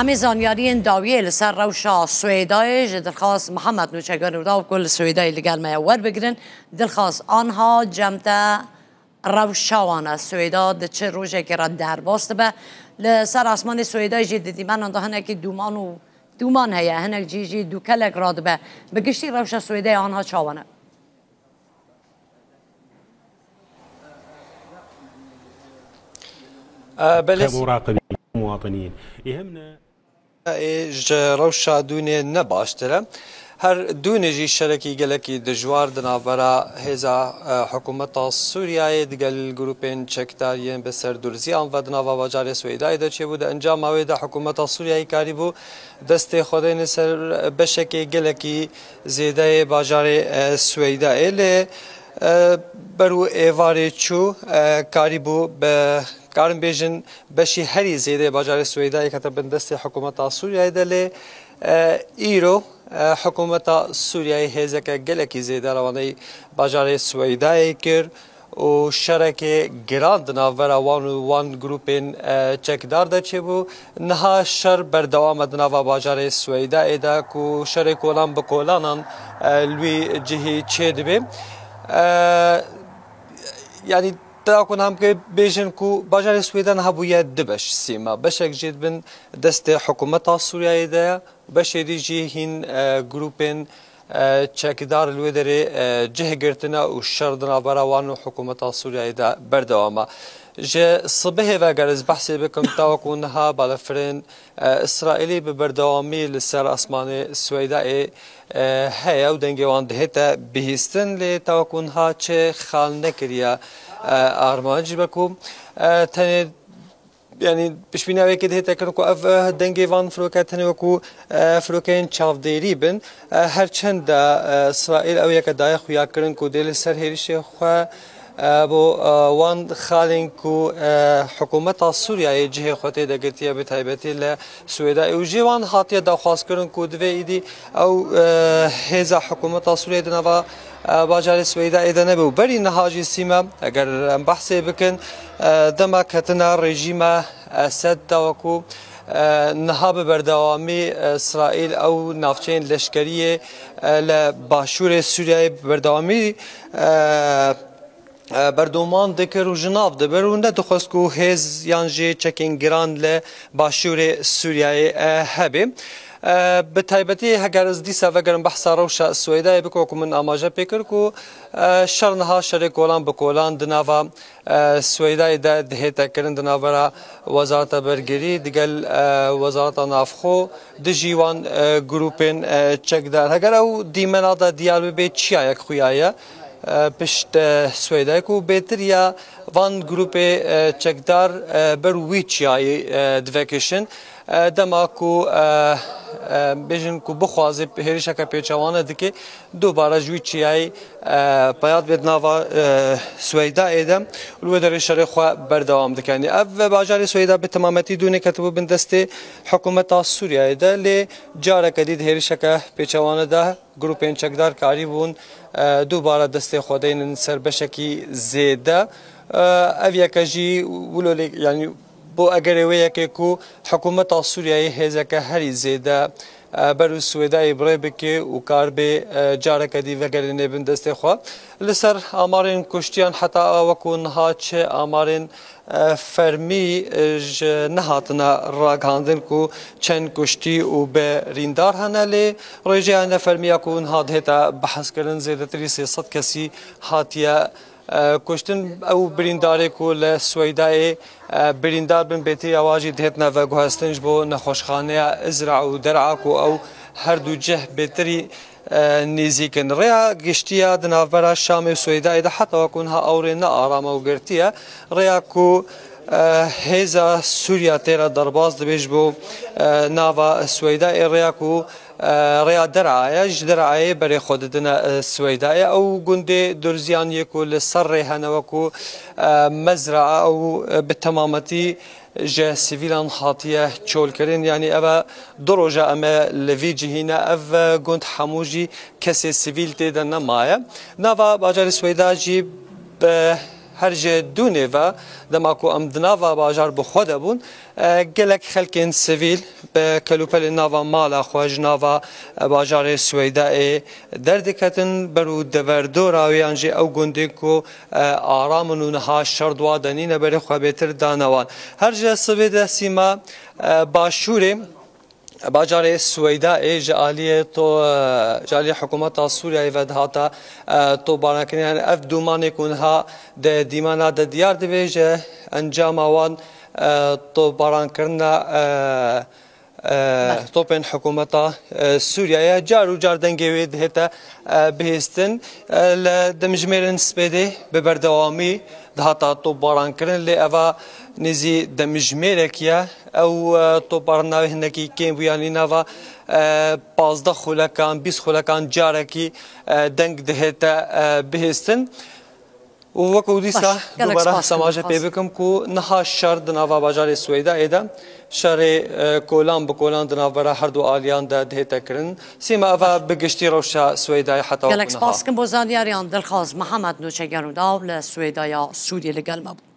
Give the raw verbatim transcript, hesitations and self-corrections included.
Em ê zanyariyên dawiyê li ser rewşa Swêdayê ji Dilxaz Mihemed Nûçe Gurûdaw ku li Swêdayê li gel me ye werbigirin. Dilxaz, anha cem te rewşa wan e? Swêda di çi rojekê re derbas dibe? Li ser asmanê Swêdayê jî di dîmenan de hinekî dûman û dûman heye, hinek cî jî dûkelek radibe. Bi giştî rewşa Swêdayê anha çawan e? Belê. كمراقبين مواطنين يهمنا. Ê ji rewşa dûnê ne baştir e. Her dûnê jî şerekî gelekî dijwar di navbera hêza, e, hikûmeta Sûriyeyê digel grûpên çekdar yên bi serdûrziyan ve di nava bajarê Swêdayê de çêbû. Di encama wê de hikûmeta Sûriyeyê karîbû destê xwe deyne ser beşekê gelekî zêdeyê bajarê, e, Swêdayê. Lê, e, ber û êvarê çû, e, karîbû bi, karin bêjin, beşî herî zêdê bajarê Swêdayê kete bin destê hikûmeta Sûriyeyê de. Lê, e, îro, e, hikûmeta Sûriyeyê hêzeke gelekî zêde rewaneyî bajarê Swêdayê kir û şerekê giran di navbera wan û wan grûpên, e, çekdar de çêbû. Niha şer berdewam e di nava bajarê Swêdayê de ku şerê kolan bi kolanan, e, li wî cihî çêdibe. E, yanî, te ku niha em bêjin ku bajarê Swêda niha bûye du beş, sîma. Beşek jê dibin destê hikûmeta Sûriyeyê de ye. Beşê dî jî hîn, e, grûpên, e, çekdar li wê derê, e, cih girtine û şer di navbera wan û hikûmeta Sûriyeyê de berdewam e. Ji sibihê ve ger ez behsê bikim, ta wekû niha balefirên, e, Îsraîlî bi berdewamî li ser asmanê Swêdayê, e, heye û dengê wan dihête bihîstin, lê ta wekû niha çi xal nekiriye, e, armanc be ku, e, tenê Yanî piştbîniya wê yekê dihête kirin ku ev, eh, dengê van firoke tenê wekû, eh, firokeyên çavdêrî bin. Eh, her çend de, eh, Îsraîl ew yeke daye xuya kirin ku dê li ser hêrişê xwe, eh, bo, eh, wan xalên ku, eh, hikûmeta Sûriyeyê cihê xwe tê de girtiye, bi taybetî li Swêdayê û jê wan hatiye daxwazkirin ku divê îdî ew, eh, hêza hikûmeta Sûriyeyê di nava, eh, bajarê Swêdayê de nebe û berî niha jî sîme, eger em behsê bikin, eh, dema ketina rejîma Esed de wekû, eh, niha bi berdewamî, eh, Îsraîl ew navçeyên leşkeriyê, eh, li başûrê Sûriyeyê bi berdewamî, eh, e, berdoman dikir û ji nav dibir û nedixwest ku hêz yan jî çekên giran li başûrê Sûriyeyê, e, hebe. E, bi taybetî heger ez dîsa vegerim behsa rewşa Swêdayê bikim, ku min amaje pê kir ku, e, şer niha şerê kolan bi kolan di nava, e, Swêdayê de dihête kirin di navbera Wezareta Bergirî digel, e, Wezareta Navxwe dijî wan, e, grûpên, e, çekdar. Heger ew dîmena de diyar bibe çiya yek xuya ye, e, pişt, e, Swêdayê ku bêtir ya van grûpê, e, çekdar, e, ber wî çiyayê, e, divekişin. E, dema ku, e, e, bêjin ku bixwaze hêrişeke pêçawane dike, dubare ji wî çiyayê, e, peyad bê di nava, e, Swêdayê de û li wê derê şerê xwe berdewam dike. Yanî ev bajarê Swêda bi temametî dûnê ketibû bin destê hikûmeta Sûriyeyê de, lê careke dî di hêrişeke pêçawane de grûpên çekdar karîbûn, e, dubare destê xwe deynin ser beşekî zêde. E, ev yeke jî wilo lê, yanî bo egerê wê yekê ku hikûmeta Sûriyeyê hêzeke herî zêde, e, ber û Swêdayê bi rê bike û kar bê, e, careke dî vegerîne bin destê xwe. Li ser amarên kuştiyan heta a wekû niha çi amarên e, fermî, e, ji nehatine ragihandin ku çend kuştî û birîndar hene, lê rêjeya nefermî ya ku niha dihête behskirin zêdetirî sê sed kesî hatiye, e, kuştin. Ew birîndarê ku li Swêdayê, e, birîndar bin, bêtir ya wan jî dihêtine veguhestin ji bo nexweşxaneya Izra û Der'a ku ew her du cih bêtirî e, nêzîk in. Rêya giştî ya di navbera Şamê û Swêdayê de heta wekû niha ewrê ne aram e û girtî ye. Rêya ku, e, hêza Sûriya tê re derbas dibe ji bo, e, nava Swêdayê, rêya ku, e, rêya Der'a ye, ji Der'ayê berê xwe didine, e, Swêdayê. Ew gundê Durziyan yê ku li ser rê hene wekû, e, mezraa û, e, bi temametî ji sivîlan hatiye çolkirin. Yanî ev e du roja em e li vî cihî ne. Ev gund hemû jî kesê sivîl tê de nemaye. Nava bajarê Swêda jî bi Her ji dûnê ve, dema ku em di nava bajar bi xwe de bûn, e, gelek xelkên sivîl bi kelûpelên nava mala xwe, ji nava, e, bajarê Swêdayê derdiketin, ber û deverdora wê yan jî ew gundên ku, e, aram in û niha şer di wa de nîne, berê xwe bêtir dane wan. Her ji sibê de Sîma, e, başûrê bajarê Swêdayê ji aliyê to-, ji aliyê hikûmeta Sûriyeyê ve dihata, e, topbarankirin. Yani ev dûmanê ku niha di dîmana de diyar dibe ji encama wan, e, topbarankirina, e, e, topên hikûmeta, e, Sûriyeyê. Car û car dengê wê dihête, e, bihîstin. E, li demjimêrên spêdê bi berdewamî dihata topbarankirin, lê eva nêzî demjimêrek ye. Ew, e, topbarana wê hinekî kêm bû, yanî nava, e, pazdeh xulekan, bîst xulekan carekî, e, deng dihête, e, bihîstin. Û wekî dîsa Baş, gelek dubara spas, semaje gelek pê spas. bikim ku niha şer di nava bajarê Swêdayê de şerê, e, kolan bi kolan di navbera her du aliyan de dihête kirin. Sîma eva bi giştî rewşa Swêdayê heta Gelek wekî niha. spas kim bo zanyariyan dilxwaz Mihemed Nûçe Gerûdaw li Swêdaya Sûriyê li gel me bû.